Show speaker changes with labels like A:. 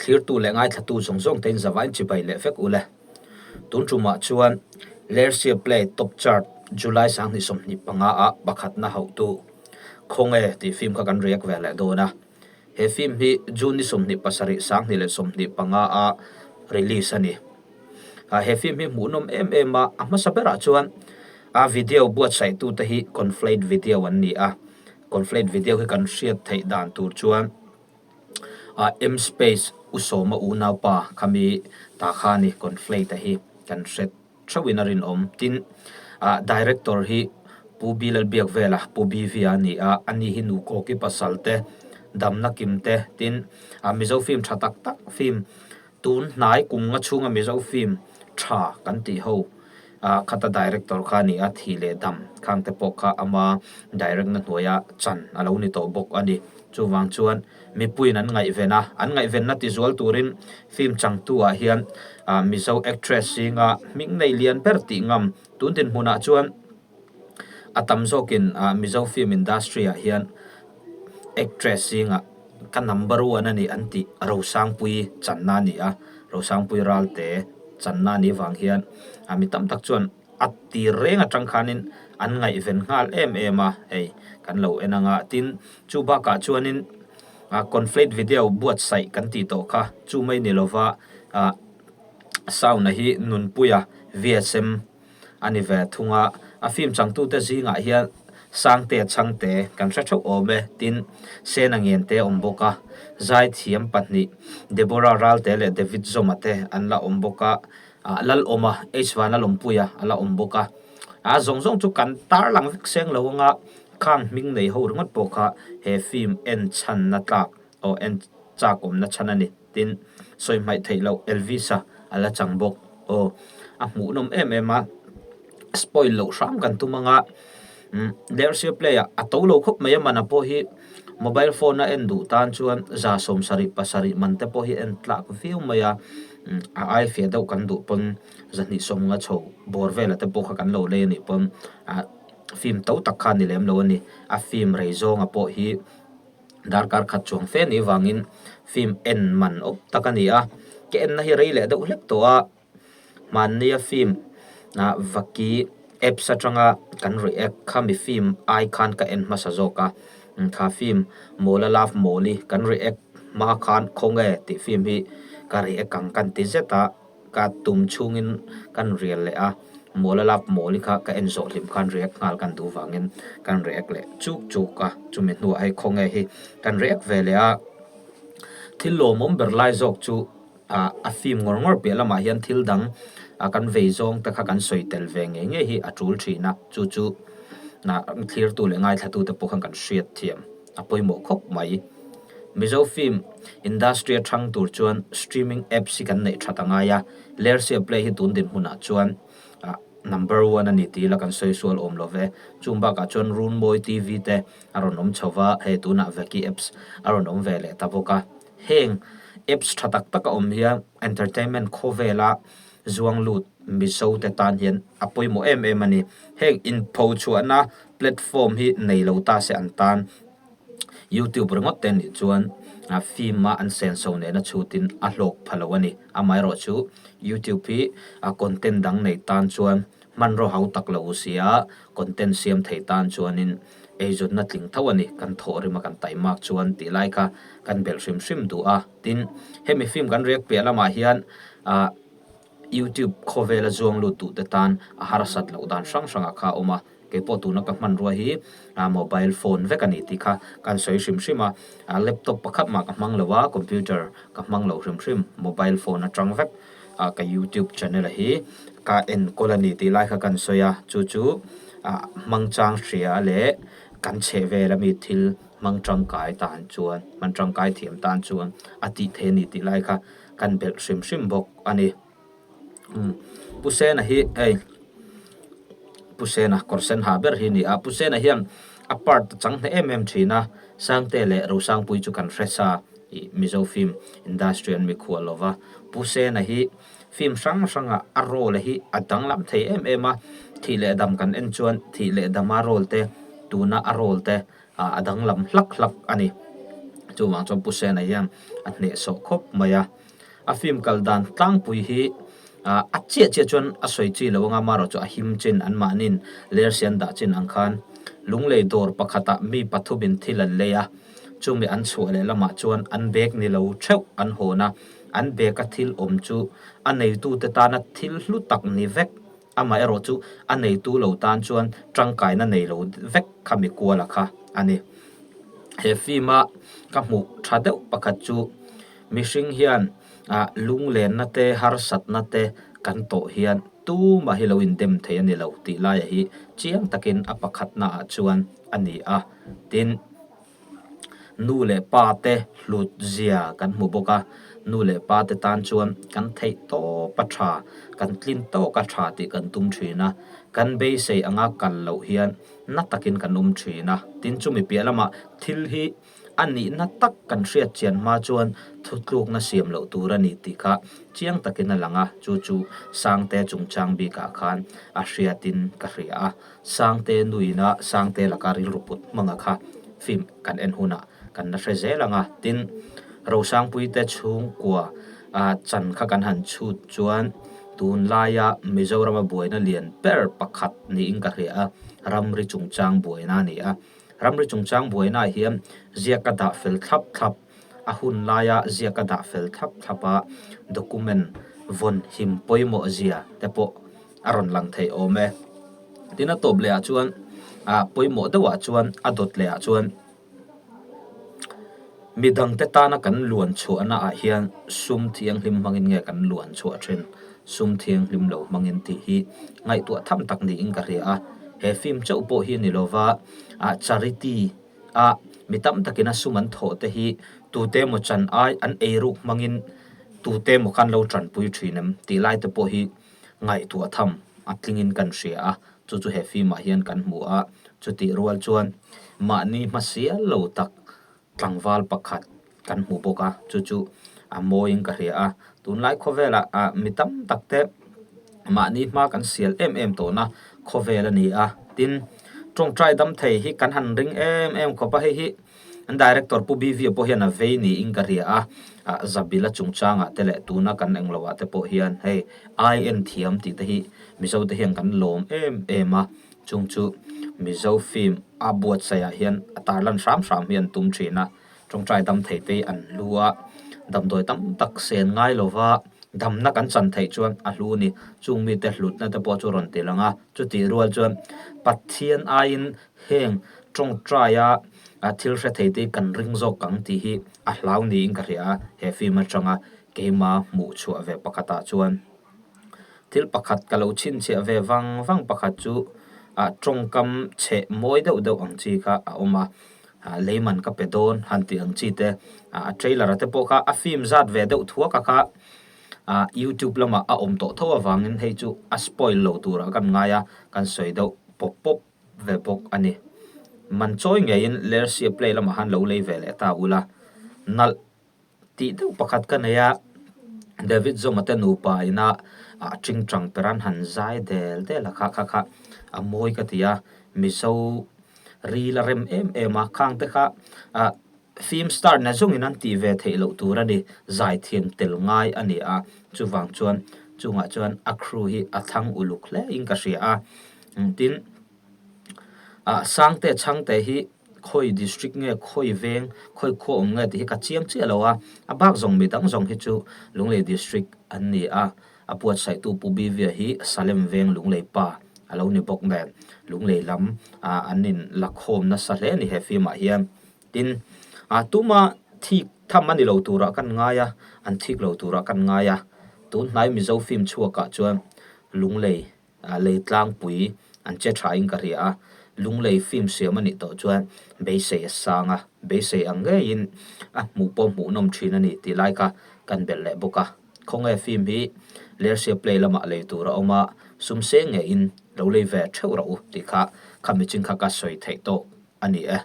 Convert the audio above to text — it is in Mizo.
A: Thlirtu leh ngaithlatu zawng zawng te in zavain chibai leh vek ule. Tun tumah chuan Lersia Play Top Chart July 2025 ah pakhatna hauhtu Khawnge tih film kha kan react ve leh dawn a. He film hi June ni 27 2025 ah release a ni. He film hi hmuhnawm em em a, a hmasa berah chuan a video buatsaih tute hi Conflate Video an ni a. Conflate Video hi kan hriat theih dan tur chuan M Space U Sawma unaupa khami ta kha a ni Conflate a hi kan hre theuhin a rinawm. Tin, Director hi Pu B Lalbiakvela, Pu BV a ni a, ani hi Nu Kawki pasal te, Damna Kim te, tin, Mizo film tha tak tak film Tun hnai kum nga chhunga Mizo film tha kan tih ho khata director kha a ni a, thi leh dam khang te pawh kha ama direct na hnuaia chan a lo ni tawh bawk a ni. Chuvang chuan mipuiin an ngaihven a, an ngaihvenna ti zual turin film changtu ah hian Mizo actress zinga hming nei lian ber tih ngam tun dinhmunah chuan A tam zawkin Mizo film industry ah hian actress zingah ka number one a ni an tih Rosangpuii channa a ni a, Rosangpuii Ralte channa a nih vang hian mi tam tak chuan a tir reng atang khanin an ngaihven nghal em em a, hei kan lo en anga tin chu bakah chuanin conflate video buatsaih kan tih tawh kha chu mai ni lova sound a hi Nunpuia VSM. a ni ve thung a, a film changtute zingah hian Sangtea Chhangte kan hre theuh awm e, tin Sena Ngente a awm bawk a, Zaithiam pahnih Deborah Ralte leh David Zawma te an la awm bawk a, Lalawma, H Vanlalawmpuia a la awm bawk a, a zawng zawng chu kan tarlang vek seng lo anga khang hming nei ho ringawt pawh kha he film en chhanna tlak aw en chak awmna chhan a ni. Tin, sawi hmaih theih loh Elvis-a a la chang bawk. Aw, a hmuhnawm em em a, spoil loh hram kan tum anga, umm Lersia play ah a to lo khawp mai a mana pawh hi mobile phone a en duh tan chuan 77 man te pawh hi en tlak viau mai a, umm a ai fiah deuh kan duh pawn 250 chho bawr vela te pawh kha kan lo lei a nih pawn ah film to tak kha a ni lem lo a ni, a film rei zawnga pawh hi. Darkar khat chuang fe ni vangin film en man awp tak a ni a, ka enna hi rei leh deuh hlek tawh a, hmannia film ah vaki apps atanga kan react kha mi film ai khan ka en hmasa zawk a, kha film Mawla Love Mawli kan react hma khan khawnge tih film hi ka react ang kan ti zet a. Ka tum chhungin kan rial leh a, Mawla lap mawli kha ka en zawh hlim khan react nghal kan duh vangin kan react leh chuk chuk a, chumi hnuah hei khawnge hi kan react ve leh a. Thil lawmawm ber lai zawk chu ah a film ngawr ngawr piah lamah hian thil dang ah kan vei zawng te kha kan sawi tel ve ngei ngei hi a tul thin a, chu chu ah thlirtu leh ngaithlatu te pawh khan kan hriat thiam a pawimawh khawp mai. Mizo film industry a thang tur chuan streaming apps hi kan neih that a ngai a, Lersia Play hi tun dinhmunah chuan number one a ni tih ila kan sawi sual awm lo ve. Chung bakah chuan Runmawi TV te a rawn awm chho va, hei tunah Veki apps a rawn awm ve leh ta bawk a. Heng apps tha tak tak a awm hian entertainment khawvela zuang lut Mizo te tan hian a pawimawh em em a ni. Heng inpho chhuahna platform hi nei lo ta se an tan. YouTube ringawt te nih chuan film a an senso nena chhutin a hlawk pha lo a ni. Amaherawh chu YouTube hi a content dang nei tan chuan hmanraw hau tak lo sia content siam thei tan chuanin eizawnna tling tho a ni. Kan thawh rima kan taimak chuan tih lai kha kan belh hrim hrim duh a. Tin, hemi film kan react piah lamah hian ah YouTube khawvela zuang lut duh te tan a harsat loh dan hrang hrangah kha a awm a. Kei pawh tuna ka hmanrua hi mobile phone vek a ni tih kha kan sawi hrim hrim a, laptop pakhat mah ka hmang lo a, computer ka hmang lo hrim hrim, mobile phone atang vek ka youtube channel hi ka enkawl a ni tih lai kha kan sawi a, chu chu hmang chang hria leh kan chheh vel ami thil hmang tangkai tan chuan hman tangkai thiam tan chuan a tih theih a ni tih lai kha kan belh hrim hrim bawk a ni. Pu Sena hi hei Pu Sena kawr sen ha ber hi a ni a, Pu Sena hian a part a chang hneh em em thin a, Sangte leh Rosangpui chu kan hre sa ih Mizo film industry an mikhual lo va, Pu Sena hi film hrang hranga a role hi a danglam thei em em a, thih leh dam kan en chuan thih leh dama role te tuna a role te a danglam hlak hlak a ni. Chuvang chuan Pu Sena hian a hnehsawh khawp mai a. A film kal dan tlangpui hi a chiah chiah chuan a sawi chi lo anga amaherawh chu a him chin anmahniin lersi an dah chin ang khan Lunglei dawr pakhatah mi pathumin thil an lei a, chumi an chhuah leh lamah chuan an bag ni lo theuh an hawn a, an bag a thil awm chu a neitute tana thil hlu tak ni vek. Amaherawh chu a neitu lo tan chuan tangkaina nei lo vek kha mi kuala kha a ni. He film a ka hmuh tha deuh pakhat chu mihring hian ah lunglenna te harsatna te kan tawh hian tumah hi lo indem thei a ni lo tih laia hi chiang takin a pakhatna ah chuan a ni a. Tin. Nu leh pa te hlut zia kan hmu bawk a, nu leh pa te tan chuan kan theih tawp a tha, kan tlin tawk a tha tih kan tum thin a, kan beisei anga kal loh hian na takin kan awm thin a, tin chumi piah lamah thil hi a nihna tak kan hriat chian hma chuan thutlukna siam loh tur a ni tih kha chiang takin a lang a, chu chu Sangte chungchang bikah khan a hriatin ka hria a. Sangte nuina Sangte laka rilru put hmanga kha film kan en hunah kan la hre zel ang a, tin Rosangpuite chhungkua ah chan kha kan han chhut chuan tunlaia Mizorama buaina lian ber pakhat niin ka hria a, ramri chungchang buaina a ni a. Ramri chungchang buainaah hian ziak a dah fel thlap thlap, a hun laia ziak a dah fel thlap thlap a, document vawn him pawimawh zia te pawh a rawn lang thei awm e. Tin a tawp leh ah chuan ah pawimawh deuh ah chuan a dawt leh ah chuan midang te tana kan luan chhuahna ah hian sum thianghlim hmangin nge kan luan chhuah thin sum thianghlim lo hmangin tih hi ngaihtuah tham tak niin ka hria a he film chauh pawh hi ni lova ah charity a mi tam takin a sum an thawh te hi tute emaw chan ai an eiruk hmangin tute emaw khan lo tanpui thin em tih lai te pawh hi. Ngaihtuah tham a tlingin kan hria a, chu chu he film ah hian kan hmu a, chutih rual chuan mahni hmasial lo tak tlangval pakhat kan hmu bawk a, chu chu a mawiin ka hria a, tunlai khawvelah ah mi tam tak te mahni hma kan sial em em tawhna khawvel a ni a, tin tawngtai dam thei hi kan han ring em em khawp a, hei hi An director Pu BV-a pawh hian a vei niin ka hria a, ah Zabila chungchangah te leh tuna kan englo ah te pawh hian hei ai en thiam tih te hi Mizo te hian kan lawm em em a, chung chu Mizo film a buatsaih ah hian a tarlan hram hram hi an tum thin a, tawngtai dam thei te hi an hlu a, damdawi tam tak sen ngai lova damna kan chan theih chuan a hlu a ni, chung mite hlutna te pawh chu rawn ti lang a, chutih rual chuan Pathian aiin Heng tawngtaia thil hre thei te kan ring zawk ang tih hi a hlau niin ka hria a, he film atanga keima hmuh chhuah ve pakhatah chuan thil pakhat ka lo chhinchhiah ve vang vang pakhat chu ah tawngkam chheh mawi deuh deuh ang chi kha a awm a, ah leiman ka pe dawn han tih ang chi te ah a trailer ah te pawh kha a film zat ve deuh thuak a kha ah youtube lamah a awm tawh tho avangin hei chu a spoil lo turah kan ngai a, kan sawi deuh pawp pawp. ve bawk a ni. Man chawi ngeiin Lersia play lamah khan lo lei ve leh ta ula. Nalh tih deuh pakhat ka nei a, David Zoma te nupa ina ah tingtang per an han zai del del a kha kha kha a mawi ka ti a, Mizo ril a rem em em a, khang te kha ah film star na zawngin an tih ve theih loh tur a ni, zaithiam tel ngai a ni a, chuvang chuan chungah chuan a crew hi a thlang uluk hle in ka hria a. Tin, ah Sangte Chhangte hi khawi district nge khawi veng khawi khua awm nge tih hi ka chiang chiah lo a, a bak zawng mi dang zawng hi chu Lunglei district an ni a, a buatsaihtu Pu Bivia hi Salem veng Lunglei pa a lo ni bawk nen Lunglei lam ah an in la khawm nasa hle a ni he film ah hian. Tin, ah tuma thik tham a ni lo turah kan ngai a, an thik lo turah kan ngai a, tun hnai Mizo film chhuakah chuan Lunglei lei tlangpui an che tha in ka hria a, lunglei film siam a nih tawh chuan beisei a sang a, beisei ang ngeiin a hmuh pawh hmuh nawm thin a ni tih lai kha kan belh leh bawk a. Khawnge film hi Lersia Play lamah lei tur a awm a, sum seng ngeiin lo lei ve theuh rawh u tih kha kha miching kha ka sawi theih tawk a ni e.